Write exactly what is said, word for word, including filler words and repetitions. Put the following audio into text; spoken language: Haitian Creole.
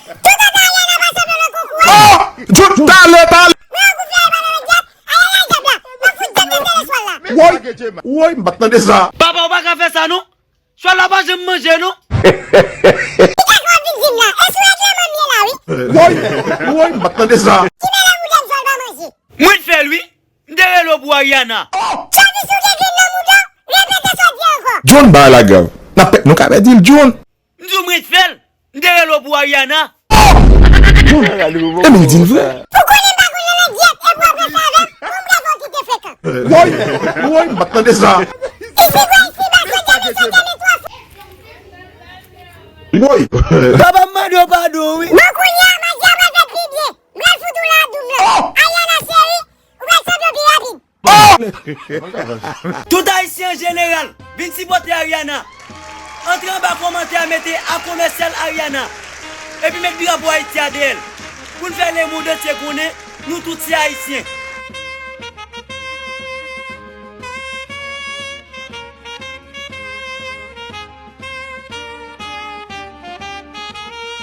Tout ata Ariana pa sanble nan konkou a. Oh! Jun, talè, talè. Mwen an goup la, e pa nan met dyab. Ayayay, dyab la. M ap fout dyab nan tèlèswal la. Woy, woy, m pa t tande sa. Papa, ou pa ka fè sa, non. Chwal la pa janm manje, non. Ki kaka w ap vin di m la? E sou règleman m ye la, wi. Woy, woy, m pa t tande sa. Ki bèl anmou dyab chwal pa manje? Mwen t fè l, wi. M te rele w pou Ariana. Chòvi, si w gen grenn nan mouda w, repete sa w di ankò. Jun, bagay la grav. N ap pè-, nou ka pèdi l, Jun. M di w mwen t fè l. M te rele w pou Ariana. Enben, l di l vre. Pou konnen m pa konn nan landyèt, epi w ap ranse avè m, bon, m prefere w kite frekan. Woy, woy, m pa t tande sa. Ti figwa isi ba, sot gade sot gade twa fwa. Woy. Papa, m mande w padon, wi. Bon, kounye a, maji a pral fèt pi byen. M pral fout ou nan adoub lan. Ariana cheri, ou pral sanble pi rapid. Tout Ayisyen an jeneral, vin sipòte Ariana. Antre anba kòmantè a, mete A komèsyal Ariana. Epi met drapo Ayiti a dèyè l. Pou n fè lemonn antye konnen, nou tout se Ayisyen.